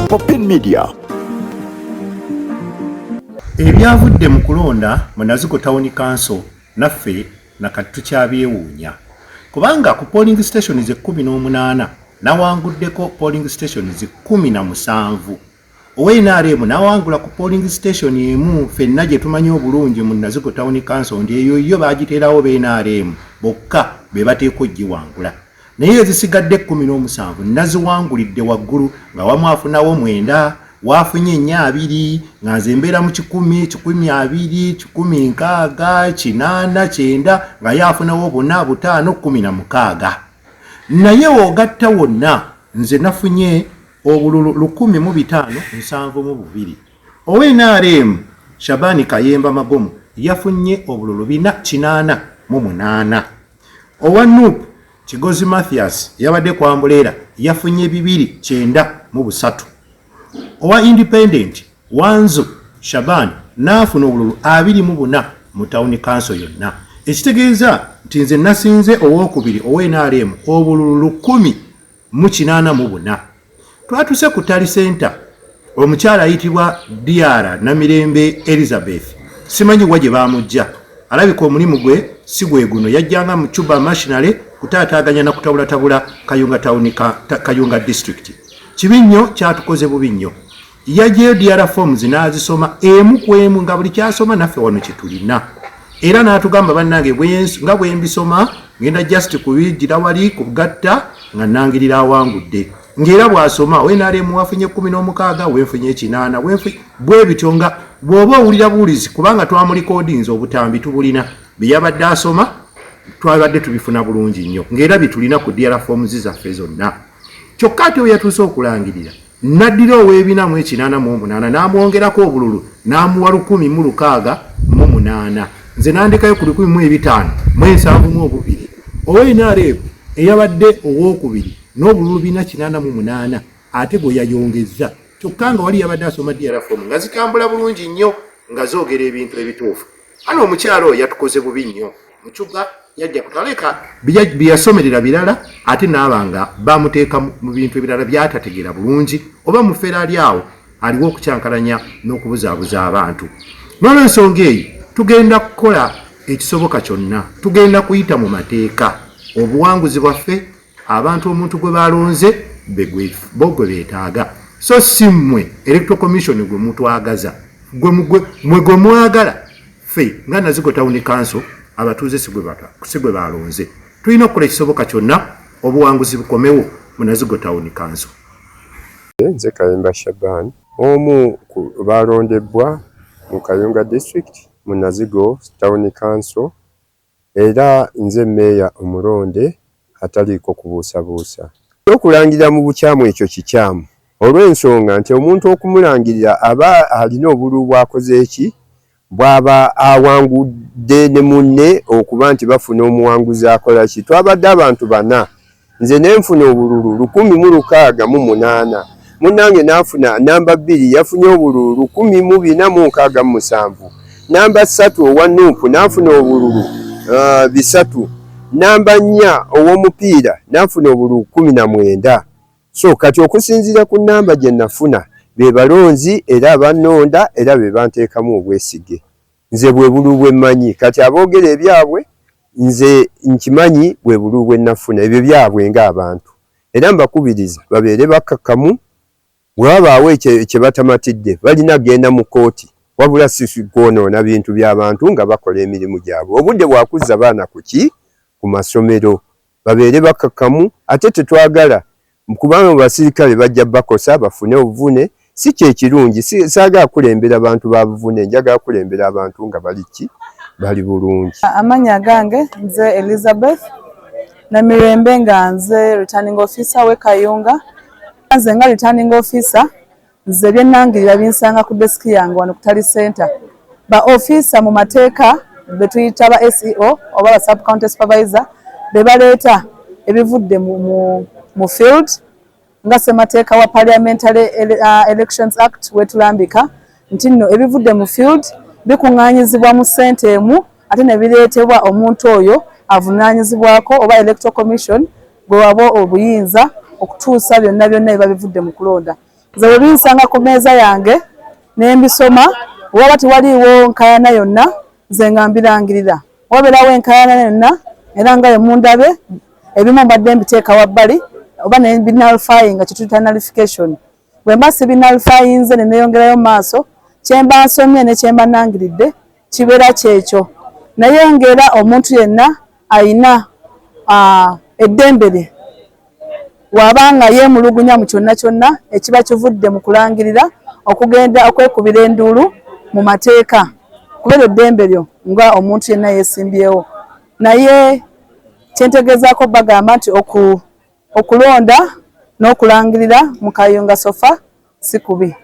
Popin Media. Ebyavudde mu kulonda mu Nazigo Town Council naffe nakati tukyabyewuunya kubanga ku polling stations 18 nawanguddeko polling stations 17, owa NRM nawangula ku polling station emu ffenna gye tumanyi obulungi mu Nazigo Town Council nti eyo yo bagiteerawo ba NRM bokka be bateekwa ogiwangula, naye ezisigadde 17 naziwangulidde waggulu nga wamu afunawo 9, waafunye 4 2, nga nze mbeera mu 100, 120, 160, 80, 90, nga ye afunawo 4, 5, 16. Naye w'ogatta wonna nze nafunye obululu 1572. Owa NRM Shabani Kayemba Magomu yafunye obululu 488. Owa NUP Kigozi Mathias yabadde ku ambuleera yafunye 293. Owa Independent Wanzu Shaban n'afuna obululu 24 mu town council yonna, ekitegeeza nti nze nasinze owokubiri owa NRM obululu 1084. Twatuse ku tally center, omukyala ayitibwa Dr Namirembe Elizabeth, simanyi wa gye bamujja, alabika omulimu gwe si gwe guno, yajjanga mu Cuba machinery kutaataaganya na kutabulatabula Kayunga town Kayunga district. Kibi nnyo, kyatukoze bubi nnyo. Yajjayo DR forms n'azisoma emu ku emu, nga buli kyasoma naffe wano kyetulina, era n'atugamba, "Bannange, nga bwe mbisoma ngenda just kubigira wali kugatta nga nangirira awangudde." Ng'era bw'asoma NRM wafunye 16, wenfunye 8, bwe bityo, nga bw'oba owulira buwulizi kubanga twamulikodinze, obutambi tubulina, bye yabadde asoma twabadde tubifuna bulungi nnyo, ng'era bitulina ku DR forms zaffe zonna. Kyokka ate we yatuuse okulangirira, n'addira ow'ebina mu 88 n'amwongerako obululu n'amuwa 1068, nze nandekayo ku 1572. Owa NRM eyabadde owookubiri n'obululu 488 ate gwe yayongezza, kyokka nga wali yabadde asoma DR form nga zitambula bulungi nnyo, nga zoogera ebintu ebituufu. Ano omukyalo oyo yatukoze bubi nnyo. Mucuga yajja kutaleka byeyasomerera birala, ate naaba nga bamuteeka mu bintu ebirala byatategeera bulungi, oba mufeera ali awo aliwo okukyankalanya n'okubuzaabuza abantu. N'olwensonga eyo tugenda kukola ekisoboka kyonna, tugenda kuyita mu mateeka. Obuwanguzi bwaffe, abantu omuntu gwe balonze bo gwe beetaaga, so si mmwe Electoral Commission gwe mutwagaza, mwe gwe mwagala. Ffe nga Nazigo Town Council abatuuze si gwe balonze. Tulina okukola ekisoboka kyonna obuwanguzi bukomewo mu Nazigo Town Council. Nze Kayemba Shaban, omu ku balondebwa mu Kayunga District mu Nazigo Town Council, era nze mmeeya omulonde ataliiko kubuusabuusa. Okulangirira mu bukyamu ekyo kikyamu, olw'ensonga nti omuntu okumulangirira aba alina obululu bw'akoze eki bw'aba awangudde ne munne okuba nti bafuna omuwanguzi akola ki. Twabadde abantu bana, nze ne nfuna obululu 1068, munnange n'afuna namba 2, yafunye obululu 1467, namba 3 owa NUP n'afuna obululu 300, namba 4 ow'omupiira n'afuna obululu 19. So kati okusinziira ku namba gye nafuna, be balonzi era abannonda era be banteekamu obwesige. Nze bwe bululu bwe mmanyi. Kati aboogera ebyabwe, nze nkimanyi bwe bululu bwe nafuna, ebyo byabwe ng'abantu. Era mbakubiriza babeere bakkakkamu, bwe wabaawo kye batamatidde balina kugenda mu kkooti, wabula si kwonoona bintu by'abantu nga bakola emirimu gyabwe. Obudde bwakuzza baana ku ki? Ku masomero. Babeere bakkakkamu, ate tetwagala kubanga mu basirikale bajja bakosa bafune obuvune, si kyekirungi. Saagala kulembera bantu ba buvune, njagala kulembera abantu nga bali ki? Bali bulungi. Amannya gange nze Elizabeth Namirembe, nga nze returning officer w'e Kayunga. Nze nga returning officer, nze byennangirira binsanga ku desk yange wano ku tally center. Ba officer mu mateeka be tuyita ba SEO oba ba sub county supervisor be baleeta ebivudde mu field, nga ssemateeka wa Parliamentary Elections Act wetulambika nti nno ebivudde mu field bikuŋŋaanyizibwa mu ssente emu, ate ne bireetebwa omuntu oyo avunaanyizibwako oba Electoral Commission. Gwe waba obuyinza okutuusa byonna byonna ebiba bivudde mu kulonda. Nze bwe binsanga ku mmeeza yange ne mbisoma, waba tewaliiwo nkaayana yonna, nze nga mbirangirira. Wabeerawo enkaayana yonna, era nga bwe mundabe, ebimu mbadde mbiteeka wabbali oba ne mbinullifyinga, kye tuyita nullification. Bwe mba sibinullifyinze ne neeyongerayo mu maaso, kye mba nsomye ne kye mba nnangiridde kibeera kyekyo. Naye ng'era omuntu yenna ayina eddembe lye waba nga yeemulugunya mu kyonna kyonna ekiba kivudde mu kulangirira, okugenda okwekubira enduulu mu mateeka, kubeera eddembe lyo nga omuntu yenna yeesimbyewo. Naye kyentegeezaako bagamba nti okulonda n'okulangirira mu Kayunga so far si kubi.